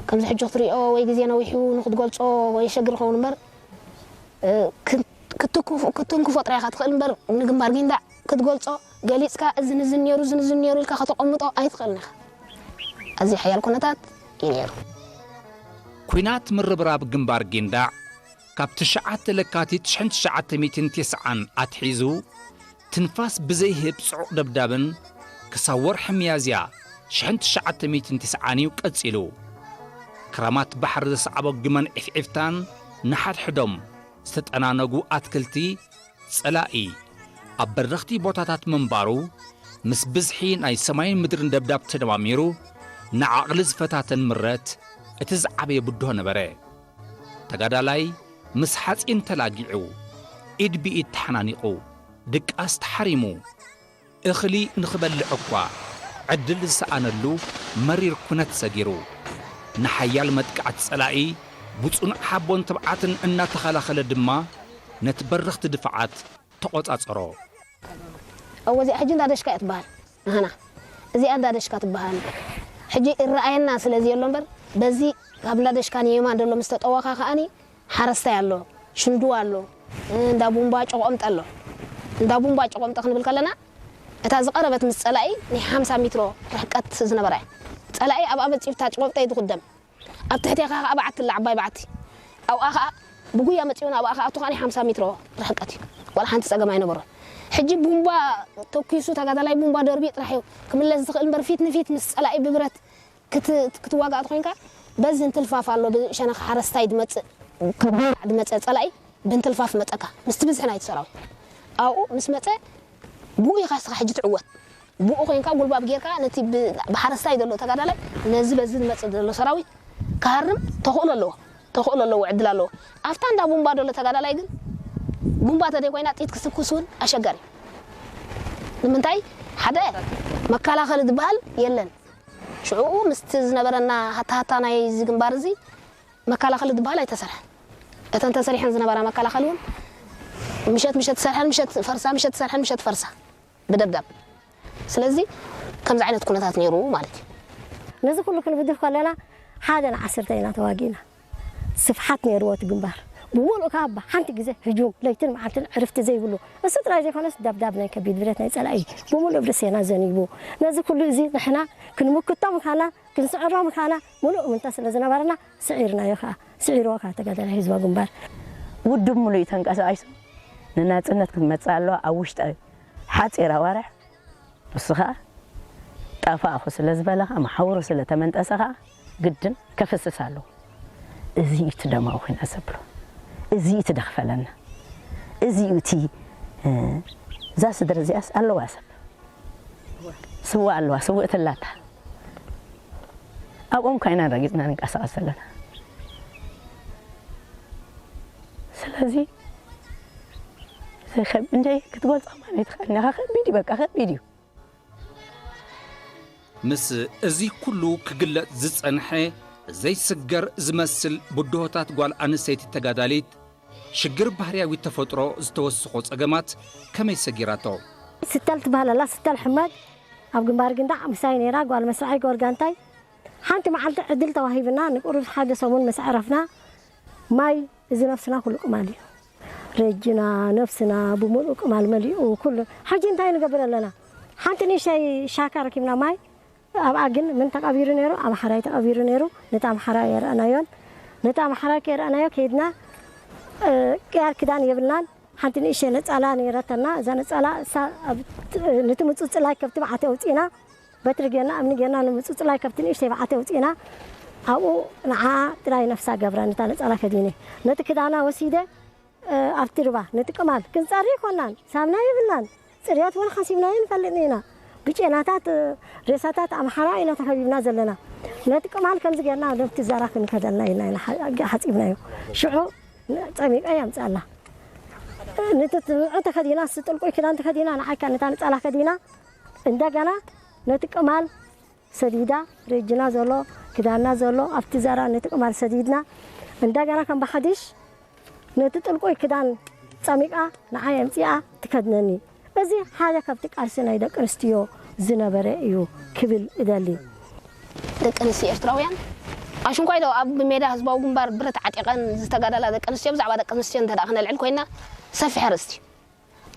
ከምዚ ሕጂ ክትሪኦ ወይ ግዜ ነዊሑ ንክትገልጾ የሸግር ይኸውን እምበር፣ እ፣ ክን-፣ ክትኩፍ-፣ ክትንክፎ ጥራይ ኢኻ ትኽእል እምበር፣ ንግንባር ጊንዳዕ ክትገልጾ፣ ገሊጽካ፣ እዚ ንዚ ነይሩ፣ እዚ ንዚ ነይሩ ኢልካ ከተቐምጦ ኣይትኽእልን ኢኻ። ኣዝዩ ሓያል ኩነታት እዩ ነይሩ። ኲናት ምርብራብ ግንባር ጊንዳዕ ካብ ትሽዓተ ለካቲት ሽሕን ትሽዓተ ሚእትን ተስዓን ኣትሒዙ፣ ትንፋስ ብዘይህብ ጽዑቕ ደብዳብን ክሳብ ወርሒ ሚያዝያ ሽሕን ትሽዓተ ሚእትን ተስዓን እዩ ቀጺሉ። ክራማት ባሕሪ ዘስዓቦ ግመን ዒፍዒፍታን ንሓድሕዶም ዝተጠናነጉ ኣትክልቲ ጸላኢ ኣብ በረኽቲ ቦታታት ምንባሩ፣ ምስ ብዝሒ ናይ ሰማይን ምድርን ደብዳብ ተደማሚሩ፣ ንዓቕሊ ዝፈታተን ምረት እቲ ዝዓበየ ብድሆ ነበረ። ተጋዳላይ ምስ ሓጺን ተላጊዑ፣ ኢድ ብኢድ ተሓናኒቑ፣ ድቃስ ተሓሪሙ፣ እኽሊ ንኽበልዕ እኳ ዕድል ዝሰኣነሉ መሪር ኩነት ሰጊሩ፣ ንሓያል መጥቃዕቲ ጸላኢ ብጽኑዕ ሓቦን ትብዓትን እናተኸላኸለ ድማ፣ ነቲ በረኽቲ ድፋዓት ተቖጻጸሮ። እወ፣ እዚኣ ሕጂ እንዳ ደሽካ እያ ትበሃል። ናህና እዚኣ እንዳ ደሽካ ትበሃል። ሕጂ እረኣየና ስለ ዝየሎ እምበር፣ በዚ ካብ እንዳ ደሽካ ንየማን ዘሎ ምስ ተጠወኻ ከኣኒ ሓረስታይ ኣሎ፣ ሽንድዋ ኣሎ፣ እንዳ ቡምባ ጨቆምጠ ኣሎ። እንዳ ቡምባ ጨቆምጠ ክንብል ከለና፣ እታ ዝቐረበት ምስ ጸላኢ ናይ ሓምሳ ሜትሮ ርሕቀት ዝነበራ እያ። ጸላኢ ኣብኣ መጺኡ እታ ጨቆምጠ እዩ ዝኹደም። ኣብ ትሕቴኻ ኸኣ በዓቲ ኣላ፣ ዓባይ በዓቲ። ኣብኣ ኸኣ ብጉያ መጺኡ ናብኣ ክኣቱ ኸኣ ናይ ሓምሳ ሜትሮ ርሕቀት እዩ። ዋላ ሓንቲ ጸገም ኣይነበሮን። ሕጂ ቡምባ ተኲሱ፣ ተጋዳላይ ቡምባ ደርቢዩ ጥራሕ እዩ ክምለስ ዝኽእል እምበር፣ ፊት ንፊት ምስ ጸላኢ ብብረት ክት-፣ ክትዋጋእ ተኾይንካ፣ በዚ እንትልፋፍ ኣሎ፣ ብሸነኽ ሓረስታይ ዝመጽእ፣ ካብ ድመጸ ጸላኢ ብእንትልፋፍ መጸካ፣ ምስቲ ብዝሒ ናይቲ ሰራዊት። ኣብኡ ምስ መጸ፣ ብኡ ኢኻ እስኻ ሕጂ ትዕወት። ብኡ ኮይንካ ጉልባብ ጌርካ ነቲ ብ-፣ ብሓረስታይ ዘሎ ተጋዳላይ ነዚ በዚ ዝመጽእ ዘሎ ሰራዊት ክሃርም ተኽእሎ ኣለዎ። ተኽእሎ ኣለዎ፣ ዕድል ኣለዎ። ኣብታ እንዳ ቡምባ ዘሎ ተጋዳላይ ግን ቡምባ ተደይ ኮይና ጥይት ክስኩስ እውን ኣሸጋሪ እዩ። ንምንታይ? ሓደ መከላኸሊ ዝበሃል የለን። ሽዑኡ ምስቲ ዝነበረና ሃታ ሃታ ናይዚ ግንባር እዚ መከላኸሊ ዝበሃል ኣይተሰርሐን። እተን ተሰሪሐን ዝነበራ መከላኸሊ እውን ምሸት ምሸት ዝሰርሐን ምሸት ፈርሳ፣ ምሸት ዝሰርሐን ምሸት ፈርሳ ብደብዳብ። ስለዚ ከምዚ ዓይነት ኩነታት ነይሩ ማለት እዩ። ነዚ ኩሉ ክንብድህ ከለና ሓደ ንዓሰርተ ኢና ተዋጊእና። ስፍሓት ነይርዎ እቲ ግንባር። ብምሉእ ከኣ ብሓንቲ ግዜ ህጁም፣ ለይትን መዓልትን ዕርፍቲ ዘይብሉ። እሱ ጥራይ ዘይኮነስ ደብዳብ ናይ ከቢድ ብረት ናይ ጸላኢ ብምሉእ ብርእሴና ዘኒቡ። ነዚ ኩሉ እዚ ንሕና ክንምክቶ ምዃና፣ ክንስዕሮ ምዃና ምሉእ እምንቶ ስለ ዝነበረና ስዒርናዮ ከኣ። ስዒርዎ ከኣ ተጋዳላይ ህዝባዊ ግንባር። ውድብ ምሉእ እዩ ተንቀሳቒሱ ንናጽነት ክትመጽእ ኣለዋ። ኣብ ውሽጢ ሓጺር ኣዋርሕ ንሱ ኸኣ ጠፋእኹ ስለ ዝበለ ኸኣ፣ መሓውሩ ስለ ተመንጠሰ ኸኣ ግድን ከፍስስ ኣለዎ። እዚ እዩ እቲ ደማዊ ኲናት ዘብሎ። እዚ እዩ እቲ ደኽፈለና። እዚ እዩ እቲ፣ እ፣ እዛ ስድሪ እዚኣስ ኣለዋ ሰብ። ስውእ ኣለዋ፣ ስውእቲ ኣላታ። ኣብኦም ካ ኢና ረጊጽና ንንቀሳቐስ ዘለና። ስለዚ፣ እዚ እንደ ክትገልጾ ማለት ይትኽእል ነኻ። ከቢድ እዩ፣ በቃ ከቢድ እዩ። ምስ እዚ ኩሉ ክግለጽ ዝጸንሐ ዘይስገር ዝመስል ብድሆታት ጓል ኣንስተይቲ ተጋዳሊት ሽግር ባህርያዊ ተፈጥሮ ዝተወስኾ ጸገማት ከመይ ሰጊራቶ? ስተል ትበሃል ኣላ። ስተል ሕመድ ኣብ ግንባር ግንዳዕ ምሳይ ነይራ። ጓል መስርዓይ ጓል ጋንታይ። ሓንቲ መዓልቲ ዕድል ተዋሂብና ንቁሩብ ሓደ ሰሙን ምስ ኣዕረፍና ማይ እዚ ነብስና ኩሉ ቅማል እዩ። ረጅና፣ ነብስና ብምሉእ ቅማል መሊኡ ኩሉ። ሕጂ እንታይ ንገብር ኣለና? ሓንቲ ንእሽተይ ሻካ ረኪብና ማይ ኣብኣ ግን ምን ተቐቢሩ ነይሩ? ኣምሓራይ ተቐቢሩ ነይሩ። ነቲ ኣምሓራይ የረኣናዮን ነቲ ኣምሓራይ ከየረኣናዮ ከይድና ቅያር ክዳን የብልናን። ሓንቲ ንእሽተይ ነጻላ ነይረተና። እዛ ነጻላ እሳ ነቲ ምጹጽላይ ከብቲ ብዓቲ ኣውጺእና በትሪ ጌርና እምኒ ጌርና ንምጹጽላይ ከብቲ ንእሽተይ ብዓቲ ኣውጺእና ኣብኡ ንዓ ጥራይ ነፍሳ ገብራ ነታ ነጻላ ከዲነ ነቲ ክዳና ወሲደ ኣብቲ ርባ ነቲ ቅማል ክንጸሪ ይኮናን ሳምና ይብልናን ጽርያት ወላ ሓሲብናዮ ንፈልጥን ኢና። ብጨናታት ሬሳታት ኣምሓራ ኢና ተኸቢብና ዘለና። ነቲ ቅማል ከምዚ ጌርና ነብቲ ዛራ ክንከደልና ኢልና ኢና ሓጺብናዮ። ሽዑ ጸሚቀ የምጻላ። ነቲ ትብዑ ተኸዲና ስጥልቁይ ክዳን ተኸዲና ንዓይካ ነታ ንጻላ ከዲና እንደገና ነቲ ቅማል ሰዲዳ ሬጅና ዘሎ ክዳና ዘሎ ኣብቲ ዘራ ነቲ ቅማል ሰዲድና እንደገና ከም ብሓድሽ ነቲ ጥልቁይ ክዳን ጸሚቃ ንዓይ ኣምጺኣ ትከድነኒ። እዚ ሓደ ካብቲ ቃልሲ ናይ ደቂ ኣንስትዮ ዝነበረ እዩ ክብል እደሊ። ደቂ ኣንስትዮ ኤርትራውያን ኣሽንኳይ ዶ ኣብ ሜዳ ህዝባዊ ግንባር ብረት ዓጢቐን ዝተጋደላ ደቂ ኣንስትዮ ብዛዕባ ደቂ ኣንስትዮ እንተ ደኣ ክነልዕል ኮይና ሰፊሕ ኣርእስቲ እዩ።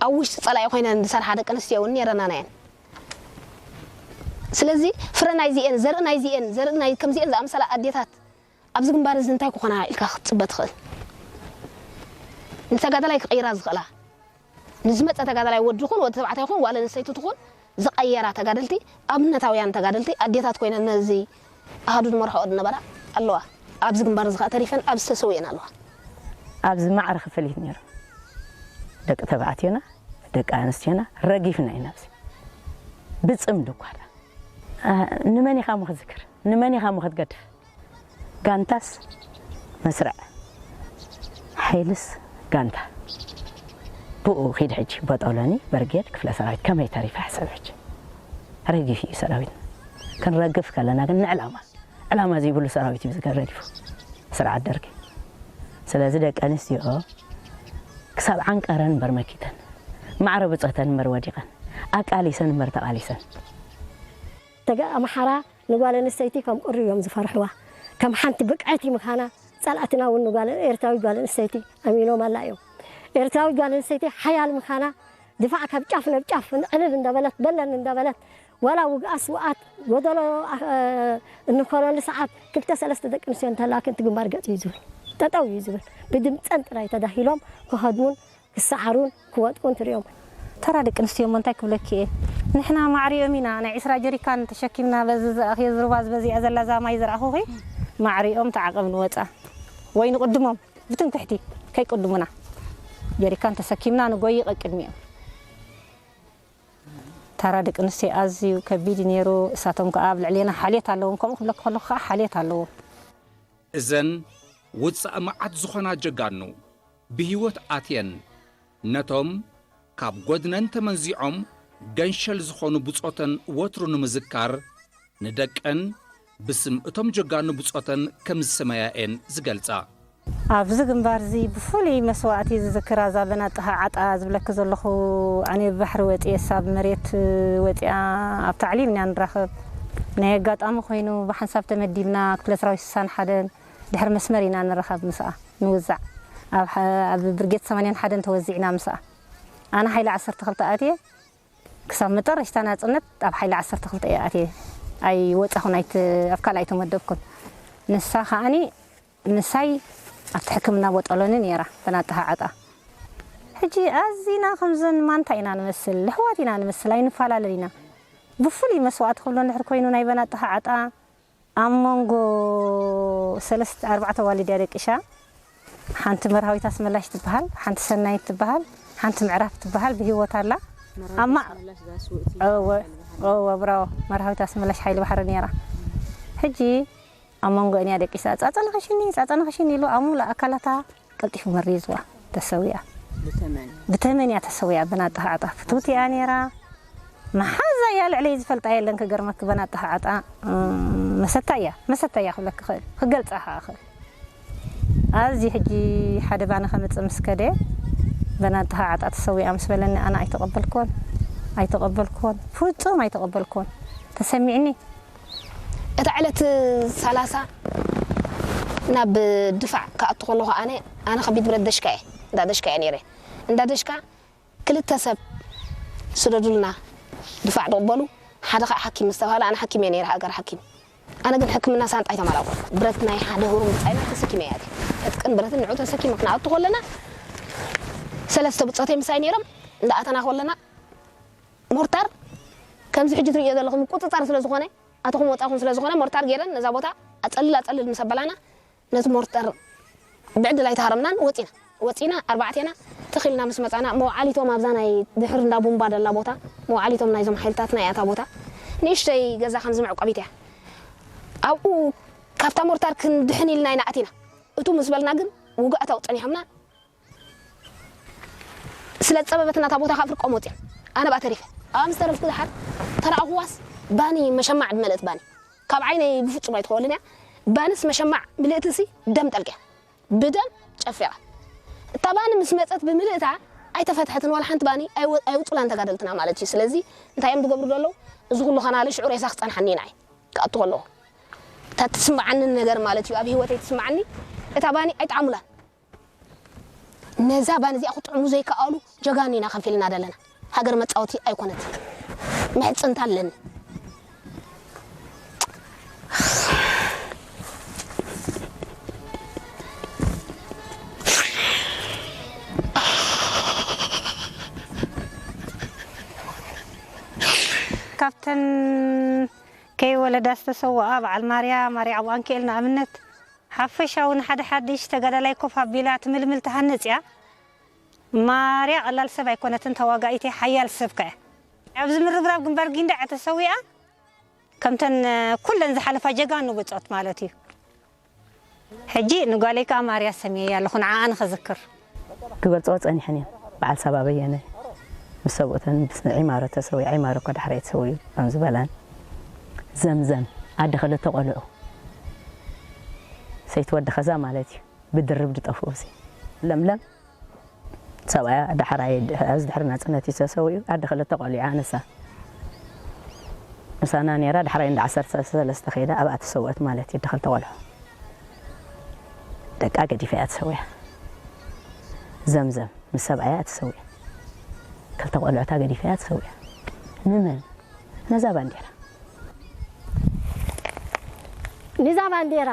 ኣብ ውሽጢ ጸላኢ ኮይነን ዝሰርሓ ደቂ ኣንስትዮ እውን ነይረናና እየን። ስለዚ ፍረ ናይዚኤን ዘርኢ ናይዚኤን ዘርኢ ናይ ከምዚኤን ዝኣመሰላ ኣዴታት ኣብዚ ግንባር እዚ እንታይ ክኾና ኢልካ ክትጽበ ትኽእል? ንተጋዳላይ ክቕይራ ዝኽእላ ንዝመፀ ተጋዳላይ ወዲ ይኹን ወዲ ተባዕታይ ይኹን ጓል ኣንስተይቲ ትኹን ዝቐየራ ተጋደልቲ ኣብነታውያን ተጋደልቲ ኣዴታት ኮይነን ነዚ ኣሃዱ ዝመርሕኦ ዝነበራ ኣለዋ። ኣብዚ ግንባር እዚ ከዓ ተሪፈን ኣብዚ ተሰዊአን ኣለዋ። ኣብዚ ማዕረ ክፍሊት ነይሩ። ደቂ ተባዕትዮና ደቂ ኣንስትዮና ረጊፍና ኢና ኣብዚ ብፅምዲ እኳ ደኣ። ንመን ኢኻ እሞ ክትዝክር? ንመን ኢኻ እሞ ክትገድፍ? ጋንታስ መስርዕ፣ ሓይልስ ጋንታ። ብኡ ኺድ ሕጂ ቦጦሎኒ፣ በርጌድ፣ ክፍለ ሰራዊት ከመይ ተሪፈ ሕሰብ ሕጂ። ረጊፍ እዩ ሰራዊት። ክንረግፍ ከለና ግን ንዕላማ፣ ዕላማ ዘይብሉ ሰራዊት እዩ ዝገ- ረጊፉ ስርዓት ደርጊ። ስለዚ ደቂ ኣንስትዮ ክሳብ ዓንቀረን እምበር መኪተን፣ ማዕረ ብጾተን እምበር ወዲቐን፣ ኣቃሊሰን እምበር ተቓሊሰን። ተጋ- ኣምሓራ ንጓል ኣንስተይቲ ከም ቁሪ እዮም ዝፈርሕዋ። ከም ሓንቲ ብቅዕቲ ምዃና ጸላእትና እውን ንጓል ኤርትራዊት ጓል ኣንስተይቲ ኣሚኖም ኣላ እዮም። ኤርትራዊት ጓል ኣንስተይቲ ሓያል ምዃና ድፋዕ ካብ ጫፍ ናብ ጫፍ ዕልል እንዳበለት በለን እንዳበለት ዋላ ውግኣት ስውኣት ጎደሎ እንኾነሉ ሰዓት ክልተ ሰለስተ ደቂ ኣንስትዮ እንተላክን እቲ ግንባር ገጥ እዩ ዝብል ጠጠው እዩ ዝብል ብድምፀን ጥራይ ተዳሂሎም ክኸድሙን ክሰዓሩን ክወጥቁን ትሪኦም። ተራ ደቂ ኣንስትዮ እሞ እንታይ ክብለኪ እየ ንሕና ማዕሪኦም ኢና ናይ ዒስራ ጀሪካን ተሸኪምና በዚ ዝኣኽዮ ዝሩባ ዝበዚኣ ዘላ እዛ ማይ ዝረኣኹኺ ማዕሪኦም ተዓቐብ ንወፃ ወይ ንቕድሞም ብትምክሕቲ ከይቅድሙና ጀሪካን ተሰኪምና ንጎይ ቀቅድሚኦም። ተራ ደቂ ኣንስትዮ ኣዝዩ ከቢድ እዩ ነይሩ። እሳቶም ከኣ ኣብ ልዕሌና ሓልዮት ኣለዎም። ከምኡ ክብለኪ ከለኹ ከኣ ሓልዮት ኣለዎም። እዘን ውጻእ መዓት ዝኾና ጀጋኑ ብህይወት ኣትየን ነቶም ካብ ጎድነን ተመንዚዖም ገንሸል ዝኾኑ ብጾተን ወትሩ ንምዝካር ንደቀን ብስም እቶም ጀጋኑ ብጾተን ከም ዝሰመያ እየን ዝገልጻ። ኣብዚ ግንባር እዚ ብፍሉይ መስዋእቲ ዝዝክራ እዛ በናጥሃ ዓጣ ዝብለኪ ዘለኹ ኣነ ብባሕሪ ወፅየ እሳ ብመሬት ወፂኣ ኣብ ታዕሊም ኢና ንራኸብ ናይ ኣጋጣሚ ኮይኑ ብሓንሳብ ተመዲብና ክፍለ ሰራዊት ስሳን ሓደን ድሕሪ መስመር ኢና ንራኸብ ምስኣ ንውዛዕ ኣብ ብርጌድ ሰማንያን ሓደን ተወዚዕና ምስኣ ኣነ ሓይሊ ዓሰርተ ክልተ ኣትየ ክሳብ መጠረሽታ ናጽነት ኣብ ሓይሊ ዓሰርተ ክልተ እየ ኣትየ ኣይወጻኹን ኣይት ኣብ ካልእ ኣይተመደብኩን ንሳ ከኣኒ ምሳይ ኣብቲ ሕክምና ቦጠሎኒ ነይራ በናጥሃ ዓጣ ሕጂ ኣዚና ከምዘን ማንታ ኢና ንመስል ኣሕዋት ኢና ንመስል ኣይንፈላለን ኢና ብፍሉይ መስዋእቲ ክብሎ እንድሕር ኮይኑ ናይ በናጥሃ ዓጣ ኣብ መንጎ ሰለስተ ኣርባዕተ ኣዋልድ እያ ደቂሻ። ሓንቲ መርሃዊት ኣስመላሽ ትበሃል፣ ሓንቲ ሰናይት ትበሃል፣ ሓንቲ ምዕራፍ ትበሃል ብህይወት ኣላ። ኣብ ማ- ኣስመላሽ እዛ ስውእቲ እወ፣ ትበሃል። እወ፣ ብራዎ። መርሃዊት ኣስመላሽ ሓይሊ ባሕሪ ነይራ። ሕጂ ኣብ መንጎ እያ ደቂሳ። ጻጸ ንኽሽኒ፣ ጻጸ ንኽሽኒ ኢሉ ኣብ ሙሉእ ኣካላታ ቀልጢፉ መሪዝዋ ተሰዊኣ። ብተመን ብተመን እያ ተሰዊኣ። በናጥሃ ዓጣ ፍትውቲ እያ ነይራ። መሓዛ እያ፣ ልዕለይ ዝፈልጣ የለን። ክገርመክ በናጥሃ ዓጣ፣ እም፣ መሰታ እያ፣ መሰታ እያ ክብለክ ክእል፣ ክገልጻ ከዓ ክእል። ኣብዚ ሕጂ ሓደ ባኒ ከምጽእ ምስ ከደ፣ በናጥሃ ዓጣ ተሰዊኣ ምስ በለኒ፣ ኣነ ኣይተቐበልኩዎን፣ ኣይተቐበልኩዎን፣ ፍጹም ኣይተቐበልኩዎን። ተሰሚዕኒ። እታ ዕለት ሰላሳ ናብ ድፋዕ ክኣቱ ከለኹ ኣነ፣ ኣነ ከቢድ ብረት ደሽካ እየ፣ እንዳ ደሽካ እየ ነይረ። እንዳ ደሽካ ክልተ ሰብ ስደዱልና፣ ድፋዕ ትቕበሉ፣ ሓደ ከዓ ሓኪም ምስ ተባሃለ፣ ኣነ ሓኪም እየ ነይረ፣ ሃገር ሓኪም። ኣነ ግን ሕክምና ሳንጣ ኣይተማላእኩ። ብረት ናይ ሓደ ህሩም ብጻይና ተሰኪመ እየ ኣትየ። ዕጥቅን ብረትን ንዑ ተሰኪመ ክንኣቱ ከለና፣ ሰለስተ ብጾተይ ምሳይ ነይሮም። እንዳኣተና ከለና፣ ሞርታር ከምዚ ሕጂ ትርእዮ ዘለኹም ቁጽጻር ስለ ዝኾነ፣ ኣተኹም ወጻኹም ስለ ዝኾነ፣ ሞርታር ገይረን ነዛ ቦታ ኣጸልል ኣጸልል ምስ ኣበላና፣ ነቲ ሞርተር ብዕድል ኣይተሃረምናን፣ ወጺና። ወጺና ኣርባዕቴና ትኺልና ምስ መጻና፣ መውዓሊቶም ኣብዛ ናይ ድሕሪ እንዳ ቡምባ ደላ ቦታ፣ መውዓሊቶም ናይዞም ሓይልታት ናይ ኣታ ቦታ፣ ንእሽተይ ገዛ ከምዚ መዕቆቢት እያ። ኣብኡ ካብታ ሞርታር ክንድሕን ኢልና ኢና ኣቲና። እቱ ምስ በልና ግን ውግኣት ኣውጸኒሖምና። ስለ ዝጸበበትና እታ ቦታ ካብ ፍርቆም ወጺኣ። ኣነ ብኣ ተሪፈ። ኣብኣ ምስ ተረፍኩ ድሓር ተራእኹዋስ ባኒ መሸማዕ ዝመልእት ባኒ። ካብ ዓይነይ ብፍጹም ኣይትኸወልን እያ። ባንስ መሸማዕ ምልእትሲ ደም ጠልቅያ። ብደም ጨፊቓ። እታ ባኒ ምስ መጸት ብምልእታ ኣይተፈትሐትን ዋላ ሓንቲ ባኒ ኣይወ-፣ ኣይውጹላን ተጋደልትና ማለት እዩ። ስለዚ እንታይ እዮም ዝገብሩ ዘለዉ? እዚ ኩሉ ከናለ ሽዑ ሬሳ ክጸንሓኒ ኢና እየ ክኣቱ ከለኹ። እታ ትስምዓኒ ነገር ማለት እዩ፣ ኣብ ህይወተይ ትስምዓኒ፣ እታ ባኒ ኣይጠዓሙላን። ነዛ ባን እዚኣ ክጥዕሙ ዘይከኣሉ ጀጋኑ ኢና ከፊልና ዘለና። ሃገር መጻወቲ ኣይኮነትን። ምሕጽንታ ኣለኒ። ካብተን ከይወለዳ ዝተሰወኣ በዓል ማርያ፣ ማርያ ዓቡኣንክኤል ንኣብነት፣ ሓፈሻዊ ንሓደ ሓድሽ ተጋዳላይ ኮፍ ኣቢላ ትምልምል ትሃንጽ እያ። ማርያ ቀላል ሰብ ኣይኮነትን፣ ተዋጋኢት እያ፣ ሓያል ሰብ ከ እያ። ኣብዚ ምርብራብ ግንባር ጊንዳዕ ተሰዊኣ፣ ከምተን ኩለን ዝሓለፋ ጀጋኑ ብጾት ማለት እዩ። ሕጂ ንጓለይ ከኣ ማርያ ሰምየያ ኣለኹ፣ ንዓኣ ንኸዝክር። ክገልጽኦ ጸኒሐን እየን። በዓል ሳባ በየነ ምስ ሰብኡተን ምስ ዒማሮ ተሰዊኡ፣ ዒማሮ እኮ ዳሕረየ ተሰዊኡ ከም ዝበላን፣ ዘምዘም ኣደ ክልተ ቆልዑ ሰይቲ ወዲ ኸዛ ማለት እዩ። ብድርብ ዝጠፍኡ ሲ ለምለም ሰብኣያ ዳሕራይ ኣብዚ ድሕሪ ናጽነት እዩ ተሰዊኡ። ኣደ ክልተ ቆልዑ ኣነሳ ምሳና ነይራ። ዳሕራይ እንዳ ዓሰርተ ሰለስተ ከይዳ ኣብኣ ተሰወት ማለት እዩ። ኣደ ክልተ ቆልዑ ደቃ ገዲፋ እያ ተሰዊኣ። ዘምዘም ምስ ሰብኣያ እያ ተሰዊኣ። ክልተ ቆልዑታ ገዲፋ እያ ተሰዊኣ። ንመን? ነዛ ባንዴራ። ንዛ ባንዴራ።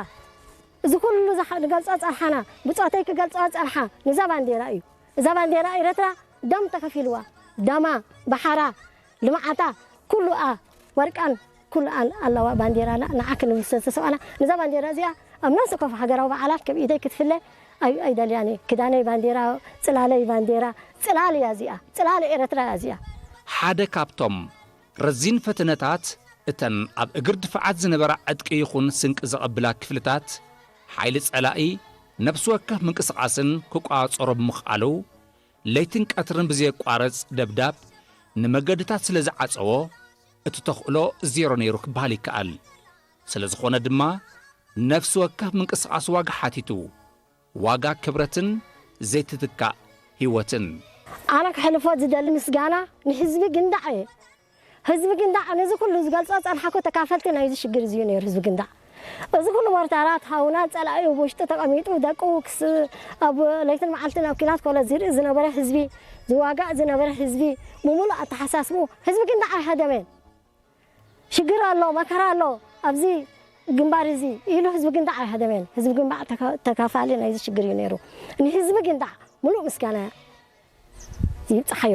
እዚ ኩሉ ዝሓ-፣ ንገልጾ ጸርሓና፣ ብጾተይ ክገልጾ ጸርሓ፣ ንዛ ባንዴራ እዩ። እዛ ባንዴራ ኤረትራ ደም ተኸፊልዋ። ደማ፣ ባሕራ፣ ልምዓታ፣ ኩሉኣ፣ ወርቃን ኩሉኣን ኣለዋ ባንዴራና። ንዓ ክንብል ስለ ዝተሰብኣና፣ ነዛ ባንዴራ እዚኣ ኣብ ነፍሲ ኮፍ ሃገራዊ በዓላት ከም ኢደይ ክትፍለ ኣይ-፣ ኣይደልያን እየ። ክዳነይ ባንዴራ፣ ጽላለይ ባንዴራ፣ ጽላል እያ እዚኣ። ጽላል ኤረትራ እያ እዚኣ። ሓደ ካብቶም ረዚን ፈተነታት፣ እተን ኣብ እግር ድፋዓት ዝነበራ ዕጥቂ ይኹን ስንቂ ዘቐብላ ክፍልታት፣ ሓይሊ ጸላኢ ነፍሲ ወከፍ ምንቅስቓስን ክቋጸሮ ብምኽኣሉ፣ ለይትን ቀትርን ብዘየቋርጽ ደብዳብ ንመገድታት ስለ ዝዓጸዎ፣ እቲ ተኽእሎ ዜሮ ነይሩ ክበሃል ይከኣል። ስለ ዝኾነ ድማ፣ ነፍሲ ወከፍ ምንቅስቓስ ዋጋ ሓቲቱ፣ ዋጋ ክብረትን ዘይትትካእ ህይወትን። ኣነ ክሕልፎ ዝደሊ ምስጋና ንህዝቢ ግንዳዕ እየ። ህዝቢ ግንዳዕ ነዚ ኩሉ ዝገልጾ ጸንሓ እኮ ተካፈልቲ ናይዚ ሽግር እዚ እዩ ነይሩ ህዝቢ ግንዳዕ። እዚ ኩሉ ሞርታራት ሃውና ጸላኢ ኣብ ውሽጢ ተቐሚጡ ደቁ ክስ-፣ ኣብ ለይትን መዓልትን ኣብ ኲናት ኮሎ ዝርኢ ዝነበረ ህዝቢ፣ ዝዋጋእ ዝነበረ ህዝቢ፣ ብምሉእ ኣተሓሳስብኡ ህዝቢ ግንዳዕ ኣይሃደመን። ሽግር ኣሎ፣ መከራ ኣሎ ኣብዚ ግንባር እዚ ኢሉ ህዝቢ ግንዳዕ ኣይሃደመን። ህዝቢ ግንባዕ ተካ-፣ ተካፋሊ ናይዚ ሽግር እዩ ነይሩ። ንህዝቢ ግንዳዕ ሙሉእ ምስጋና ይብጽሓዮ።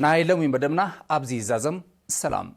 ናይ ሎሚ መደብና ኣብዚ ይዛዘም። ሰላም።